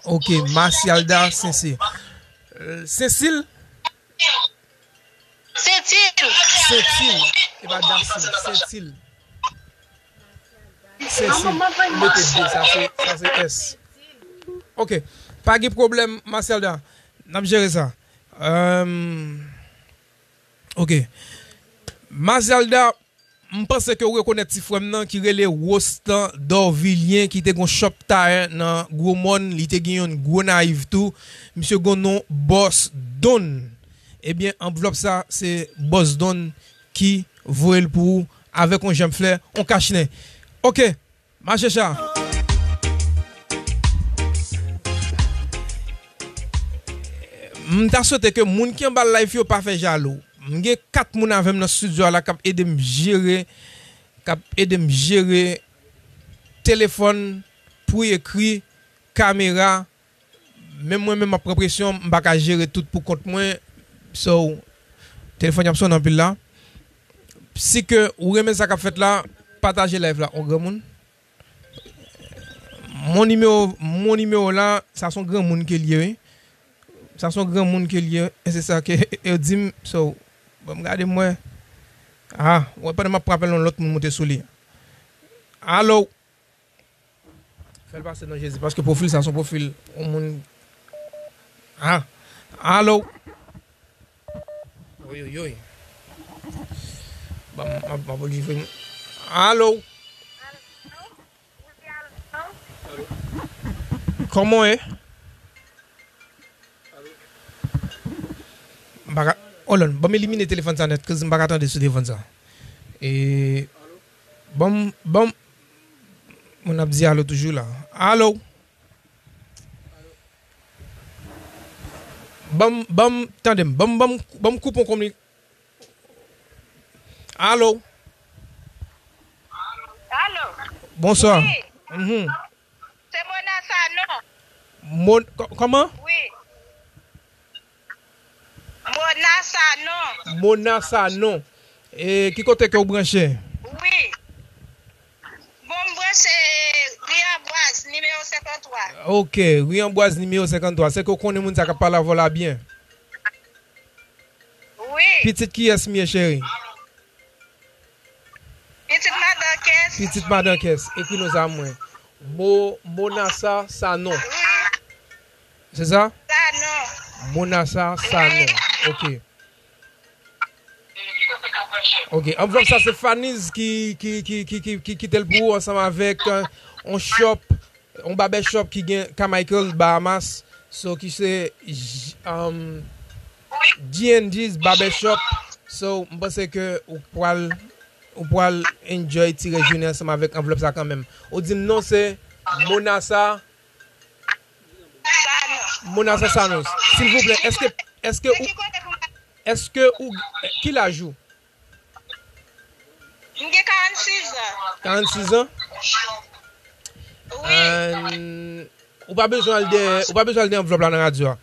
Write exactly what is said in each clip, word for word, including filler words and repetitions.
Ok, Masyalda Sensi. Euh, Sensil? Sentil. Sentil. E pa Dasil, Sentil. Sensil. Ou mete D, sa se, sa se S. Ok. Pa gen pwoblèm, Masyalda. N ap jere sa. Euh, ok. Masyalda, m panse ke w rekonèt ti frè m nan ki rele Wostan Dorvilien, ki te gon shop tayè nan Gwo Mòn, li te gen yon Gonayiv tou. Misye gon non Bòs Don. Ebyen, anvlòp sa, se Bòs Don ki voye l pou ou avèk yon janm flè, yon kachnen. Ok, mache cha. M ta swete ke moun ki anba live yo pa fè jalou. M gen kat moun avè m nan estidyo a la k ap ede m jere, k ap ede m jere telefòn, pou ekri, kamera. Menm mwen menm m ap pran presyon, m pa ka jere tout pou kont mwen. So, telefòn y ap sonnen anpil la. Si ke ou renmen sa k ap fèt la, pataje live la, yon granmoun. Mon nimewo, mon nimewo la, sa se yon granmoun ke l ye, wi. Sa se yon granmoun ke l ye, e se sa ke yo di m. So, ban m gade m wè. Ah, wè, pandan m ap pran apèl, yon lòt moun moute sou li. Alo? Fè l pase non Jezi, paske pwofil sa se yon pwofil yon moun. Ah, alo? Oyoyoy. Ban m, m ap, m ap oblije fè. Alo? Kòman w ye? M pa ka, hold on, ban m elimine telefòn sa nèt, cause m pa ka tande sou telefòn sa. E, ban m, ban m, moun ap di alo toujou la. Alo? Ban m, ban m, tande m, ban m, ban m, ban m koupe yon komini-, Alo? Alo? Bonswa. Wi. Mhm. Se Mona Sanon. Mon-, kò-, kòman? Wi. Mona Sanon. Mona Sanon. E ki kote ke w branche? Wi. Bon, m branche Ri Anbwaz, nimewo senkanntwa. Ok, Ri Anbwaz, nimewo senkanntwa. Se ke w konnen moun sa k ap pale avè w la byen? Wi. Pitit kiyès m ye, cheri? Pitit madan Kès. Pitit madan Kès. Ekri non sa mwen. Mo-, Monasa Sanon. Wi. Se sa? Sanon. Monasa Sanon. Wi. Ok. Ok. Anvlòp sa se Faniz ki, ki, ki kite l pou ou ansanm avèk, euh, on shop, on barbershop ki gen Carmichael Bahamas. So, ki se J-, um, G and G's Barbershop. So, m panse ke ou pral, ou pral enjoy ti rès jounen ansanm avèk anvlòp sa kanmenm. Ou di m non se Monasa, Monasa Sanon. Silvouplè, èske, èske ou, èske ou, ki laj ou? M gen karannsis an. Karannsis an? Wi. An, ou pa bezwen al dèyè, ou pa bezwen al dèyè anvlòp la nan radyo a.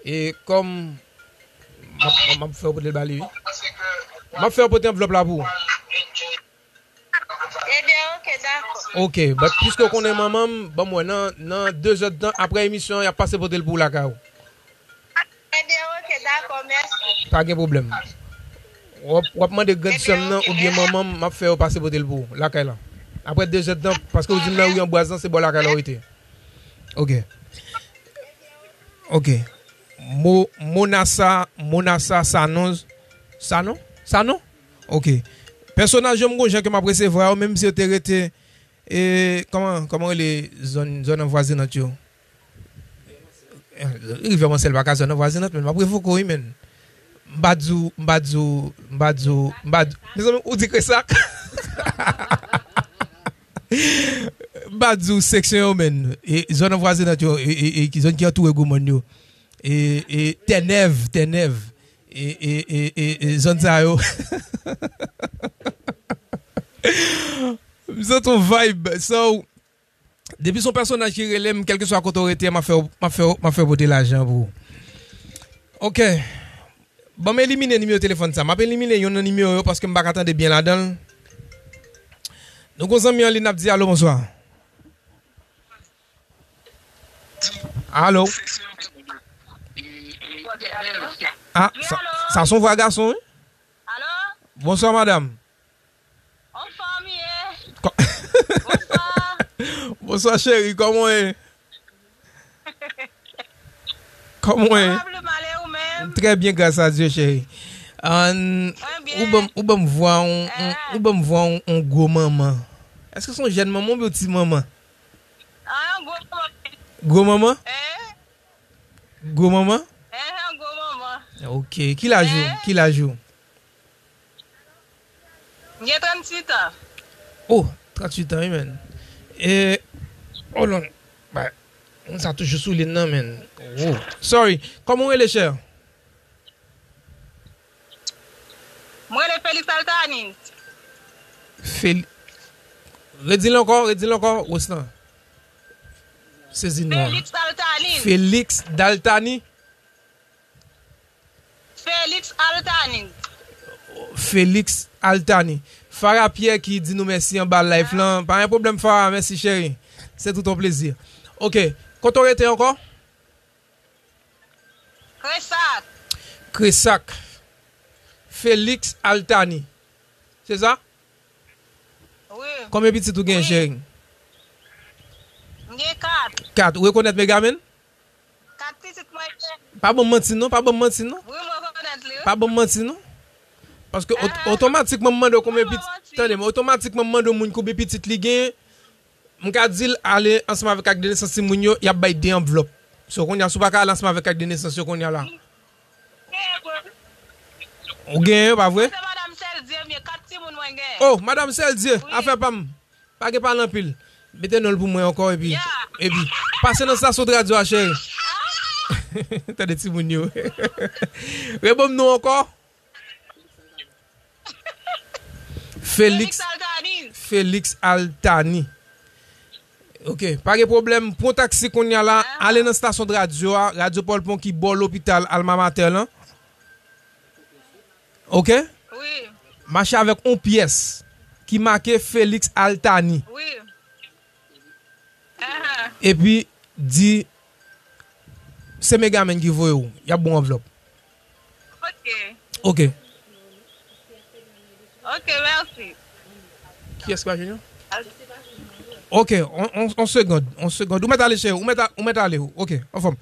E kòm m ap, m ap, m ap fè w pote l ba li, wi. M ap fè w pote anvlòp la pou ou. Ebyen, ok, dakò. Ok, but piske w konnen manman m, ban m wè, nan, nan de zè d tan, apre emisyon an, y ap pase pote l pou w lakay ou. Ebyen, ok, dakò, mèsi. Pa gen pwoblèm. W ap, w ap mande grandsè m nan oubyen manman m, m ap fè yo pase pote l pou ou, lakay la. Apre de zè d tan, paske ou di m nan ri Anbwaz lan, se bò lakay la ou rete. Ok. Ok. Mo-, Monasa, Monasa Sanon, Sanon? Sanon? Ok. Pèsonaj yo, m gon jan ke m ap resevwa yo, menm si yo te rete, e, kòman, kòman rele zòn, zòn an vwazinant yo? Rivyè Mansèl pa ka zòn an vwazinant, men m ap revoke w, wi, men. M pa di w, m pa di w, m pa di w, m pa di w. Mezanmi, ou di Kresak? M pa di w seksyon yo, men. E zòn an vwazinant yo, e, e, e ki zòn ki antoure Gwo Mòn yo. E, e Tènèv, Tènèv. E, e, e, e, e zòn sa yo. M santi yon vibe. So, depi se yon pèsonaj ki rele m, kèlkeswa kote w rete, m ap fè w, m ap fè w, m ap fè w pote lajan pou ou. Ok. Ban m elimine nimewo telefòn sa. M ap elimine youn nan nimewo yo paske m pa ka tande byen ladan l. Nou gon zanmi an liy, n ap di alo, bonswa. Alo? Ah, sa, sa se yon vwa gason, wi. Alo? Bonswa, madanm. Anfòm, ye? Ko- Bonswa. Bonswa, cheri. Kòman w ye? Kòman w ye? Sa va pli mal, e ou menm? Trè byen, gras a Dye, cheri. An, Mwen byen. Ou ban m, ou ban m vwa yon, yon, Eh. Ou ban m vwa yon, yon gwo manman. Èske se yon jèn manman oubyen yon ti manman? Ah, yon gwo manman. Gwo manman? Eh? Gwo manman? Eh, yon gwo manman. Ok. Ki laj ou? Eh? Ki laj ou? M gen tranntuit an. Oh, tranntuit an, wi, men. E, oh, non. Ba, moun sa toujou sou liy nan, men. Oh. Sorry. Kòman w rele, chè? Mwen rele Felix Altani. Fel-, Redi l ankò, redi l ankò, Wosnan. Sezi non. Felix Altani. Felix Daltani. Felix Altani. Felix Altani. Farah Pierre ki di nou mèsi anba live lan. Pa gen pwoblèm, Farah, mèsi, cheri. Se tout yon plezi. Ok. Kote w rete ankò? Kresak. Kresak. Felix Altani. Se sa? Wi. Konbyen pitit ou gen, cheri? M gen kat. Kat. Ou rekonèt Megaman? Kat pitit mwen gen. Pa ban m manti non, pa ban m manti non. Wi, mwen rekonèt li, wi. Pa ban m manti non. Paske ot-, Ah. otomatikman m mande w konbyen pitit. Pa ban m manti. Tande, men otomatikman m mande w moun konbyen pitit li gen. M ka di l ale ansanm avèk ak de nesans timoun yo, y ap bay de anvlòp. So, kounye a, si w pa ka ale ansanm avèk ak de nesans yo kounye a la. Ou genyen yo, pa vre? Se Madam Sèldye, m ye kat timoun mwen genyen. Oh, Madam Sèldye, Wi. afè pa m. Pa gen pale anpil. Mete non l pou mwen ankò, epi, Yeah. epi, pase nan stasyon radyo a, cheri. Tande timoun yo. Reban m non ankò. Felix, Felix Altani. Felix Altani. Ok, pa gen pwoblèm. Pran taksi kounye a la, Ah. ale nan stasyon de radyo a, Radyo Paul Pon ki bò lopital Alma Mater lan. Ok? Wi. Mache avèk yon pyès ki make Felix Altani. Wi. Ahan. Epi di se Megaman ki voye w. Y ap ba w anvlòp. Ok. Ok. Ok, mèsi. Kiyès ki pa jwenn yo? Ok, on, on, on segond, on segond. Ou mèt ale, cheri, ou mèt a-, ou mèt ale, ou. Ok, anfòm.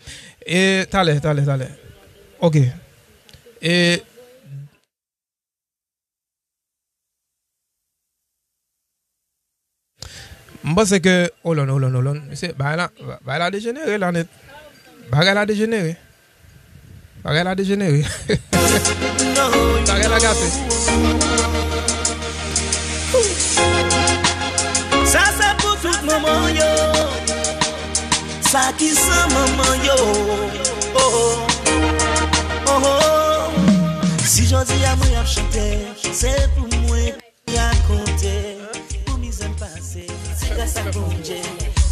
E, talè, talè, talè. Ok. E, M panse ke, hold on, hold on, hold on. Mesye, bagay la, bagay la dejenere la nèt. Bagay la dejenere. Bagay la dejenere. Bagay la gate. Sa se pou tout manman yo. Sa ki san manman yo. Oh, oh, oh, oh. Si jodi a mwen ap chante, se pou mwen. Rakonte pou mizè m pase, se gras ak Bondye,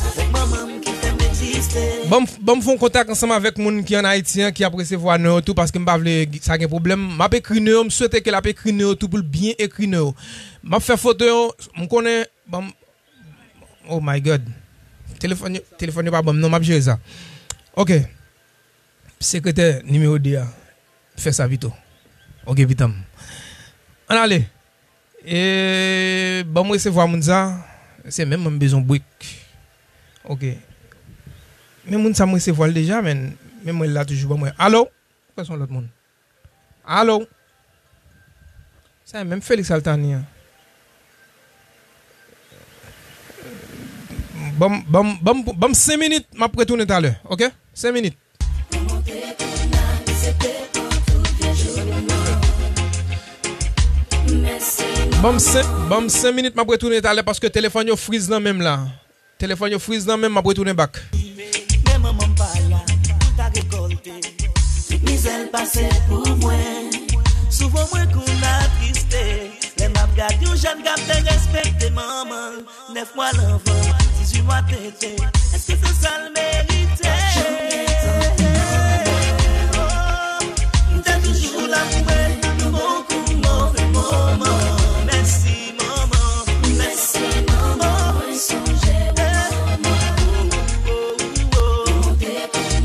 avèk manman m ki fè m egziste. Ban m, ban m fè yon kontak ansanm avèk moun ki ann Ayiti an, ki ap resevwa non yo tou, paske m pa vle sa gen pwoblèm. M ap ekri non yo, m swete ke l ap ekri non yo tou pou l byen ekri non yo. M ap fè foto yo, m konnen, ban m, oh my God. Telefòn yo, telefòn yo pa ban m non, m ap jere sa. Ok. Sekretè nimewo de a, fè sa pito. Ok, pitan m. Ann ale. E, ban m resevwa moun sa. Se menm mwen m bezwen brik. Ok. Men moun sa m resevwa l deja, men, men mwen la toujou ban mwen. Alo? Ou kwè se yon lòt moun? Alo? Sa e menm Felix Altani an. Ban m, ban m, ban m, ban m senk minit, m ap retounen talè, ok? Senk minit. Ban m senk, ban m senk minit, m ap retounen talè paske telefòn yo friz nan men m la. Telefòn yo friz nan men m, m ap retounen back. Men manman m pa la, nou ta rekòlte. Tout mizè l pase pou mwen. Souvan mwen konn atriste. Lè m ap gad yon jèn k ap derespekte manman l. Nèf mwa l anvan, dizuit mwa tete. Èske se sa l merite? M te toujou la pou mwen, bon kou, move moman. Mèsi. Manman, mèsi manman, mwen sonje w manman. Ou te konn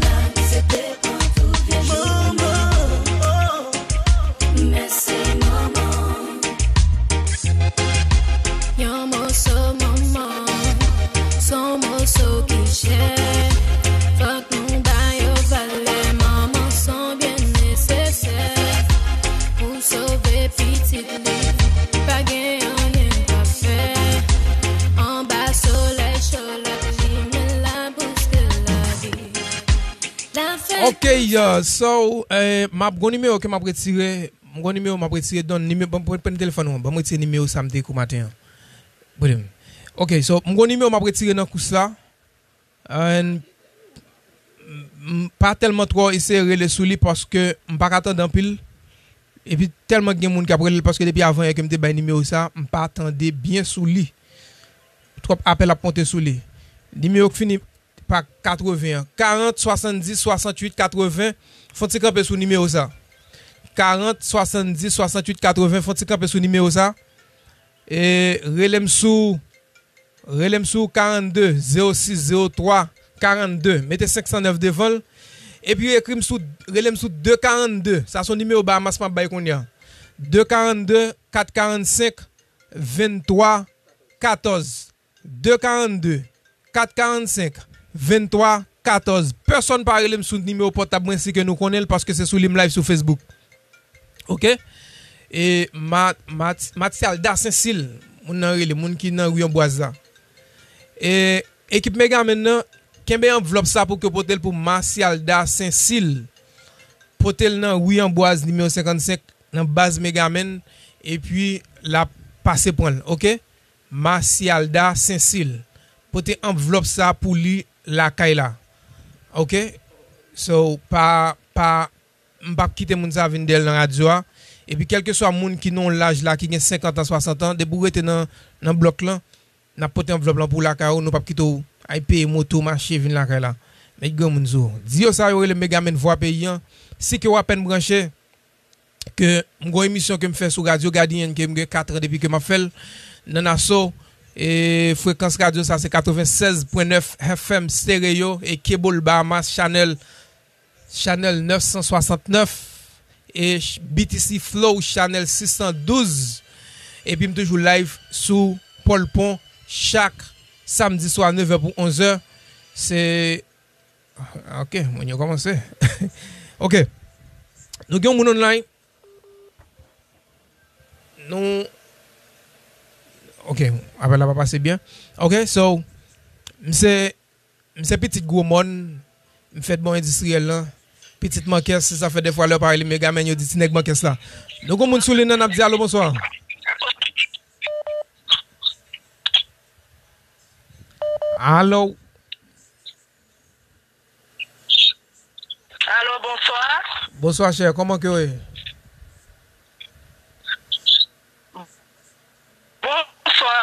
Ok, uh, so, eh, m ap gon nimewo ke m ap retire. M gon nimewo m ap retire. Don, nimewo, ban m pran telefòn ou. Ban m retire nimewo sa m te ekri maten an. Pote m. Ok, so, m gon nimewo m ap retire nan kous la. And m pa tèlman twò eseye rele sou li paske m pa ka tande anpil. Epi tèlman gen moun k ap rele l paske depi avan yè ke m te bay nimewo sa, m pa tande byen sou li. Twòp apèl ap monte sou li. Nimewo k fini pa katreven an. Karant, swasanndis, swasanntuit, katreven. Fon ti kanpe sou nimewo sa. Karant, swasanndis, swasanntuit, katreven. Fon ti kanpe sou nimewo sa. E rele m sou, rele m sou karannde, zewo sis, zewo twa, karannde. Mete senk san nèf devan l. Epi ekri m sou, rele m sou de karannde. Sa se yon nimewo Bahamas m ap bay kounye a. De karannde, kat karannsenk, venntwa, katòz. De karannde, kat karannsenk, venntwa, katòz. Pèsonn pa rele m sou nimewo pòtab mwen si ke nou konnen l, paske se sou li m live sou Facebook. Ok? E Ma-, Ma-, Matialda Sensil, moun nan rele, moun ki nan ri Anbwaz la. E ekip Megamen nan, kenbe anvlòp sa pou ke w pote l pou Matialda Sensil. Pote l nan ri Anbwaz nimewo senkannsenk, nan baz Megamen, epi l ap pase pran l, ok? Matialda Sensil. Pote anvlòp sa pou li lakay la. Ok? So, pa, pa, m p ap kite moun sa vin dèyè l nan radyo a. Epi kèlkeswa moun ki nan yon laj la, ki gen senkant an, swasant an, depi w rete nan, nan blòk lan, n ap pote anvlòp lan pou w lakay ou, nou p ap kite w ay peye moto, mache, vin lakay la. Met granmoun sou ou. Di yo sa yo rele Megamen Vwa Peyi an. Si ke w apèn branche, ke m gon emisyon ke m fè sou radyo Gadiyen ke m gen kat an depi ke m ap fè l nan Naso. E frekans radyo sa se katrevennsèz pwen nèf F M Stereo e Cable Bahamas Channel, Channel nèf san swasantnèf e ch-, B T C Flow Channel sis san douz. Epi m toujou live sou Pòlpon chak samdi swa nevè pou onzè. Se Ok, moun yo kòmanse. Ok. Nou gen yon moun online. Nou, ok, apèl la pa pase byen. Ok, so, m se, m se pitit Gwo Mòn. M fèt bò endistriyèl lan. Pitit Mankès, se sa fè dèfwa lè yo pa rele Megamen, yo di ti nèg Mankès la. Nou gen yon moun sou liy nan, n ap di alo, bonswa. Alo. Alo, bonswa. Bonswa, chè. Kòman ke w ye? Bonswa.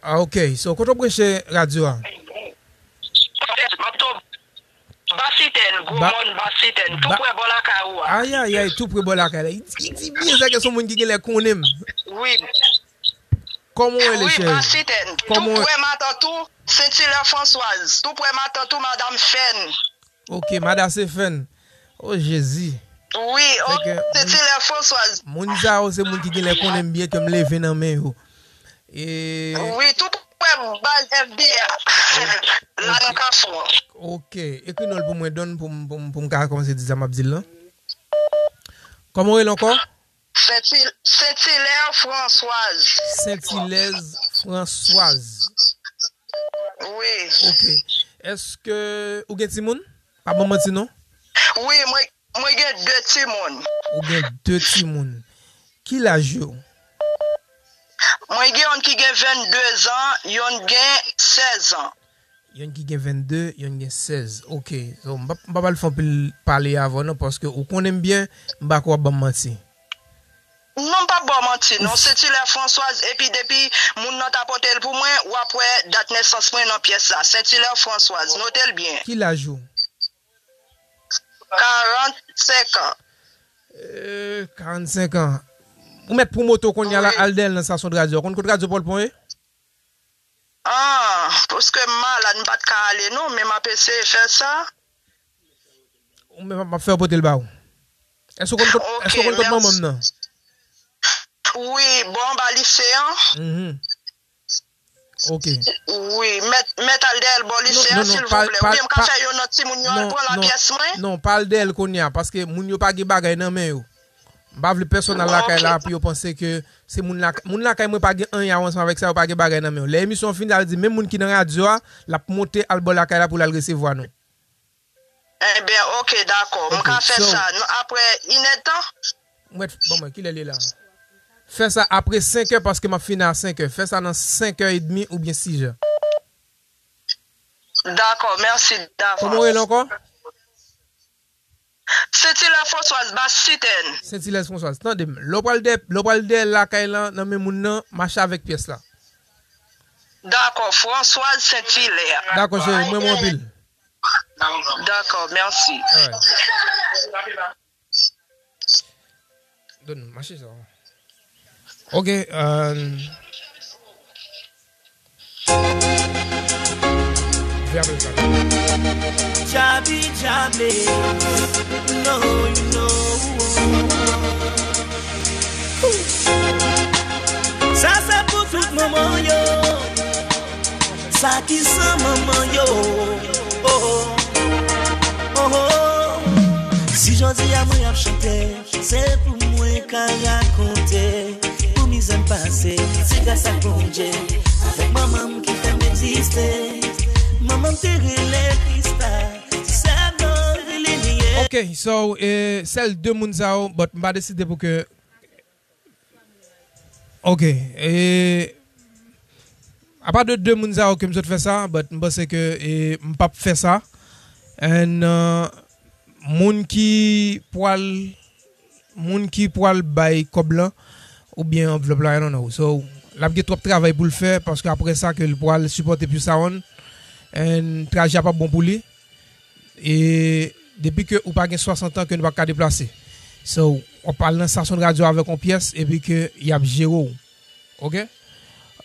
Ah, ok. So, kote w branche radyo a? M ap tou Basitèn, Gwo Mòn, Basitèn, tou prè bò lakay ou a. Ayayay, tou prè bò lakay la. Li di, li di byen sa ke se yon moun ki genlè konnen m. Wi. Kòman w rele, cheri? Wi, Basitèn. Tou prè matant ou, Sentilè Franswaz. Tou prè matant ou, Madanm Fèn. Ok, Madanm se Fèn. O Jezi. Wi, o Sentilè Franswaz. Moun sa yo se moun ki genlè konnen m byen ke m leve nan men yo. E wi, tou prè baz F B I a. La nan Kafou. Ok, ekri non l pou mwen, Don, pou m, pou m, pou m ka kòmanse di sa m ap di l lan. Kòman w rele ankò? Sentil-, Sentilè Franswaz. Sentilèz Franswaz. Wi. Ok. Èske ou gen timoun? Pa ban m manti non. Wi, mwen, mwen gen de timoun. Ou gen de timoun. Ki laj yo? Mwen gen yonn ki gen vennde zan, yonn gen sèz an. Yonn ki gen vennde, yonn gen sèz. Ok. So, m p ap, m p ap al fè anpil pale avè w non, paske ou konnen m byen, m pa kwè w ap ban m manti. Non, m p ap ba w manti non. Sentilè Franswaz, epi depi moun nan ta pote l pou mwen, w ap wè dat nesans mwen nan pyès la. Sentilè Franswaz, note l byen. Ki laj ou? Karannsenk an. Eh, karannsenk an. Ou mèt pran moto kounye a la, al dèyè l nan estasyon de radyo. Ou konn kote radyo Pòlpon ye? Ah, paske m malad, m pa t ka ale non, men m ap eseye fè sa. Ou menm, m ap fè yo pote l ba ou. Èske w konn kot, èske w konn kot manman m nan? Wi, bò anba lise an. Mhm. Ok. Wi, mèt, mèt al dèyè l bò lise an, silvouplè. Oubyen m ka fè youn nan timoun yo al pran l nan pyès mwen? Non, pa al dèyè l kounye a, paske moun yo pa gen bagay nan men yo. M pa vle pèsonn al lakay la pou yo panse ke se moun lakay, moun lakay mwen pa gen anyen a wè ansanm avèk sa, yo pa gen bagay nan men yo. Lè emisyon an fini, sa vle di menm moun ki nan radyo a, l ap monte al bò lakay la pou l al resevwa nou. Ebyen, ok, dakò. M ka fè sa. Apre inèdtan? Mwen, ban mwen, kilè l ye la? Fè sa apre senkè, paske m ap fini a senkè. Fè sa nan senkè edmi oubyen sis è. Dakò, mèsi davans. Kòman w rele ankò? Sentilè Françoise, Basitèn. Sentilè Françoise, tande m. Lè w pral dèyè, lè w pral dèyè lakay lan, nan men moun nan, mache avèk pyès la. Dakò, Françoise Sentilè. Dakò, cheri, m renmen w anpil. Dakò, mèsi. Alright. Donn nou, mache sa. Ok, euh, Djabi, djabi, no, you know. Sa se pou tout manman yo. Sa ki san manman yo. Oh, oh, oh. Si jodi a mwen ap chante, se pou mwen ka rakonte. Pou mizè m pase, se gras ak Bondye. Avèk manman m ki fè m egziste. Manman m te rele Krista. Ti sè m nan rele li ye. Ok, so, e, sèl de moun sa yo, but m pa deside pou ke Ok. E, apa de de moun sa yo ke m sot fè sa, but m panse ke, e, m p ap fè sa. And, uh, moun ki pwal, moun ki pwal bay kòb lan, oubyen anvlòp la, I don't know. So, l ap gen twòp travay pou l fè, paske apre sa ke l pwal sipòte Pure Sound, and traje a p ap bon pou li. E depi ke ou pa gen swasant an ke nou pa ka deplase. So, w ap al nan stasyon de radyo avèk yon pyès epi ke y ap jere w. Ok?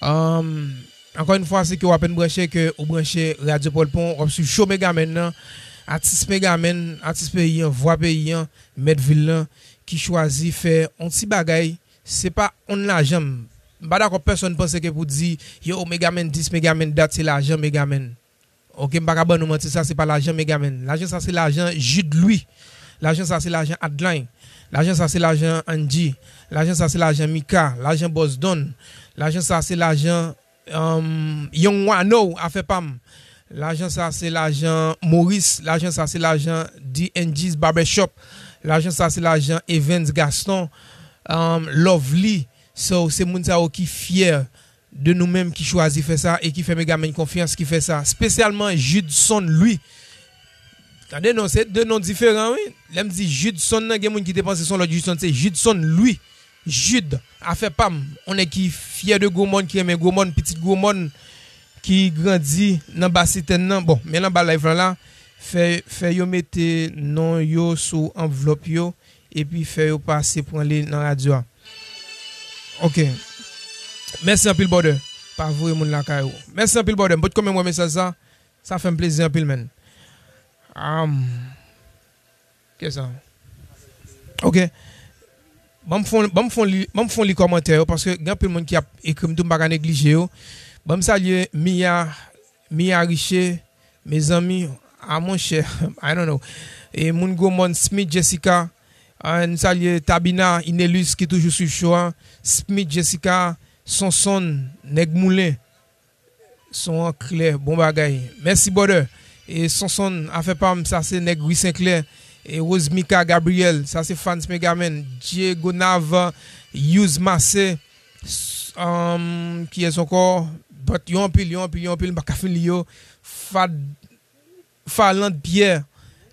Um, ankò yon fwa, si ke w apèn branche, ke ou branche Radyo Pòlpon, w ap swiv show Megaman nan, atis Megaman, atis peyi an, vwa peyi an, mèt vil lan, ki chwazi fè yon ti bagay, se pa yon lajan. M pa dakò pèsonn panse ke pou di, yo, Megaman dis, Megaman dat, se lajan Megaman. Ok, m pa ka ban nou manti, sa se pa lajan Megaman. Lajan sa se lajan Jude Louis. Lajan sa se lajan Adline. Lajan sa se lajan Angie. Lajan sa se lajan Mika. Lajan Bòs Don. Lajan sa se lajan, um, Young Wano, afè pa m. Lajan sa se lajan Maurice. Lajan sa se lajan D N G's Barbershop. Lajan sa se lajan Evans Gaston, um, Lovely. So, se moun sa yo ki fyè de nou menm ki chwazi fè sa e ki fè Megaman konfyans ki fè sa. Espesyalman Judson Louis. Tande non, se de non diferan, wi. Lè m di Judson nan, gen moun ki te panse se yon lòt Judson, se Judson Louis. Jude, afè pa m. Yon nèg ki fyè de Gwomòn, ki renmen Gwomòn, pitit Gwomòn, ki grandi nan Basitèn nan. Bon, men l anba live lan la, fè, fè yo mete non yo sou anvlòp yo, epi fè yo pase pran li nan radyo a. Ok. Mèsi anpil, brother. Pa voye moun lakay ou. Mèsi anpil, brother. M potko menm wè mesaj sa. Sa fè m plezi anpil, man. Um, kisa? Ok. Ban m fon, ban m fon li, ban m fon li kòmantè yo, paske gen anpil moun ki ap ekri m tou, m pa ka neglije yo. Ban m salye Mia, Mia Riche, mezanmi, a monchè, I don't know. E moun Gwomòn, Smith Jessica, ah, n salye Tabina, Inelus ki toujou swiv show a, Smith Jessica, Sonson, Nèg Moulen, son an klè, bon bagay. Mèsi, brother. E Sonson, afè pa m, sa se nèg Ri Senklè. E Rose Mika Gabriel, sa se fans Megaman. Diego Nava, Yuz Masse, S-, um, kiyès ankò? But yo anpil, yo anpil, yo anpil, m pa ka fin li yo. Fad, Farland Pierre,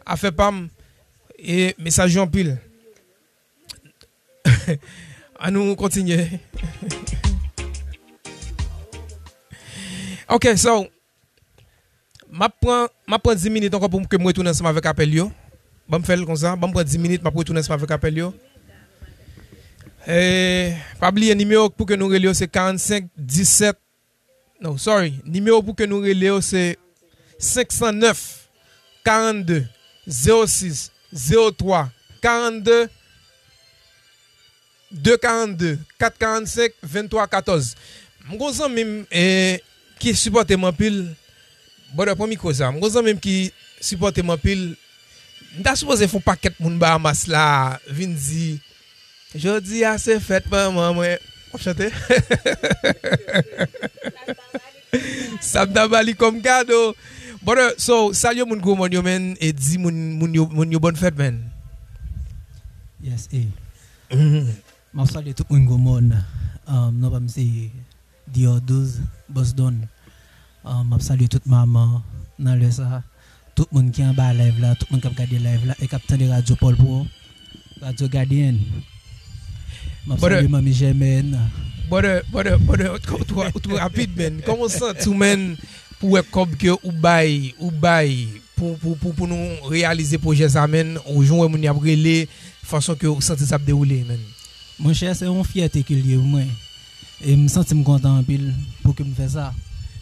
afè pa m, e mesaj yo anpil. An nou kontinye. Ok, so, M ap pran, m ap pran dis minit ankò pou ke m retounen ansanm avèk apèl yo. Ban m fè l konsa. Ban m pran dis minit, m ap retounen ansanm avèk apèl yo. E, pa bliye nimewo pou ke nou rele yo se karannsenk disèt. No, sorry. Nimewo pou ke nou rele yo se senk san nèf, karannde, zewo sis, zewo twa, karannde, de karannde, kat karannsenk, venntwa katòz. M gon zanmi m, e, ki sipòte m anpil. Brother, pran mikwo sa. M gon zanmi m ki sipòte m anpil. M ta sipoze fè yon pakèt moun Bahamas la vin di, jodi a se fèt manman mwen. W ap chante? Sa m ta ba li kòm kado. Brother, so, salye moun Gwo Mòn yo, man, e di moun, moun yo, moun yo bòn fèt, man. Yes, e. Mhm. M ap salye tout moun Gwo Mòn. Um, non pa m se Dior douz, Boston. Um, m ap salye tout manman nan lè sa. Tout moun ki anba live la, tout moun k ap gade live la e k ap tande Radyo Pòl Pwo, Radyo Gadyen. M ap Brother. Salye Manmi Jèmèn. Brother, brother, brother, ou twò, ou twò, ou twò rapid, man. Kòman w santi w, man, pou wè kòb ke ou bay, ou bay, pou, pou, pou, pou nou reyalize pwojè sa, man, ou jan w wè moun y ap rele, fason ke ou santi sa ap dewoule, man? Monchè, se yon fyète ke l ye pou mwen. E m santi m kontan anpil pou ke m fè sa.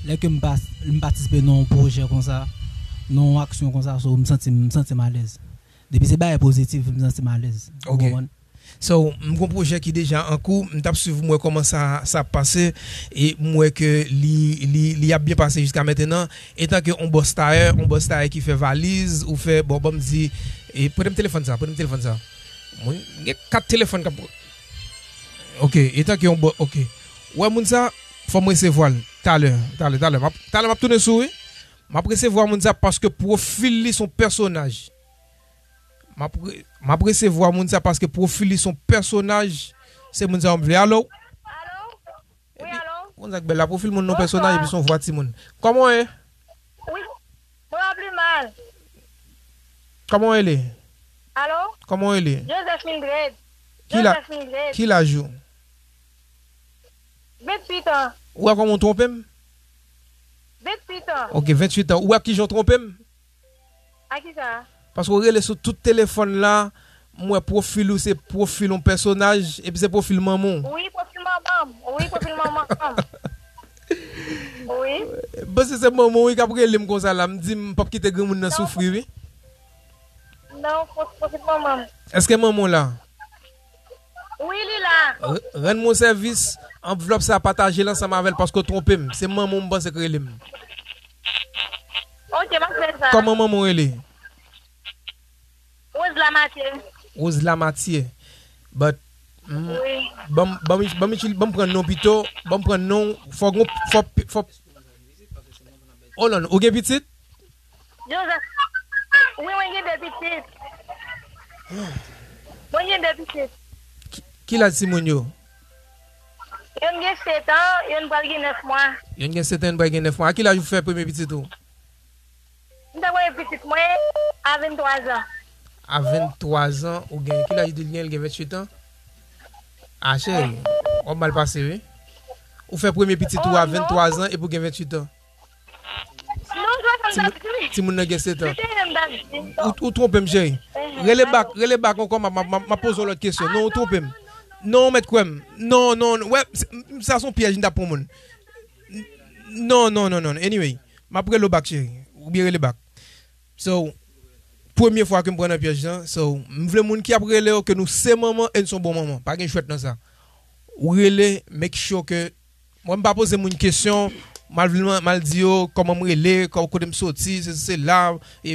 Lè ke m pa, m patisipe nan yon pwojè konsa, nan yon aksyon konsa, so, m santi, m santi m alèz. Depi se bagay pozitif, m santi m alèz. Ou Ok. Konprann? So, m gon pwojè ki deja an kou, m t ap swiv, m wè kòman sa, sa ap pase, e m wè ke li, li, li ap byen pase jiska mentenan. Etan ke on bòs tayè, on bòs tayè ki fè valiz, ou fè, bon, ban m di, e, prete m telefòn sa, prete m telefòn sa. Moun, gen kat telefòn k ap, ok, etan ke on bòs, ok. Ou wè moun sa, fò m resevwa l, talè, talè, talè, m ap, talè m ap tounen sou, wi. M ap resevwa moun sa paske pwofil li se yon pèsonaj. M ap re-, m ap resevwa moun sa paske pwofil li se yon pèsonaj. Se moun sa yo m vle. Alo? Alo? Wi, alo? Moun sa k bèl la, pwofil moun non pèsonaj epi se yon vwa timoun. Kòman w ye? Wi, mwen pa pli mal. Kòman w rele? Alo? Kòman w rele? Joseph Mildred. Ki la-, Joseph Mildred. Ki laj ou? Venntuit an. Ou wè kòman w twonpe m? Venntuit an. Ok, venntuit an. Ou wè kijan w twonpe m? A kisa? Paske w rele sou tout telefòn la, m wè pwofil ou se pwofil yon pèsonaj, epi se pwofil manman w. Wi, pwofil manman m. Wi, pwofil manman m. Wi. M panse se manman w wi k ap rele m konsa la, m di m p ap kite granmoun nan Non. Soufri wi. Non, pwofil manman m. Èske manman w la? Wi, li la. R-, rann mwen sèvis, anvlòp sa pataje l ansanm avè l paske w twonpe m. Se manman w m panse k rele m. Ok, m ap fè sa. Kòman manman w rele? Rose Lamatye. Rose Lamatye. But, mm, Wi. Ban m, ban m, ban m itil-, ban m pran non pito, ban m pran non, fò gon, fò, fò, hold on, ou gen pitit? Joseph. Wi, mwen gen de pitit. Mwen gen de pitit. Ki, ki laj timoun yo? Youn gen sèt an, youn pral gen nèf mwa. Youn gen sèt an, youn pral gen nèf mwa. A ki laj ou fè premye pitit ou? M te voye pitit mwen a venntwa zan. A venntwa zan, ou gen, ki laj li gen? Li gen venntuit an? A, cheri, w ap mal pase, wi. Ou fè premye pitit ou a venntwa zan epi w gen venntuit an. Non, sa m t ap di. Timoun nan gen sèt an. Ou, ou twonpe m, cheri. Rele bak, rele bak ankò, m ap, m ap, m ap poze w lòt kesyon. Non, ou twonpe m. Non, ou mèt kwè m. Non, non, non. Wè, sa se yon pyèj m t ap pran moun. Non, non, non, non. Anyway, m ap rele w bak, cheri. Oubyen rele bak. So, premye fwa ke m pran nan pyèj lan. So, m vle moun ki ap rele yo ke nou se manman e n se yon bon manman. Pa gen jwèt nan sa. Ou rele, make sure ke, mwen m pa poze moun kesyon, m al vin, m al di yo kòman m rele, kò-, kote m soti, se, se la, e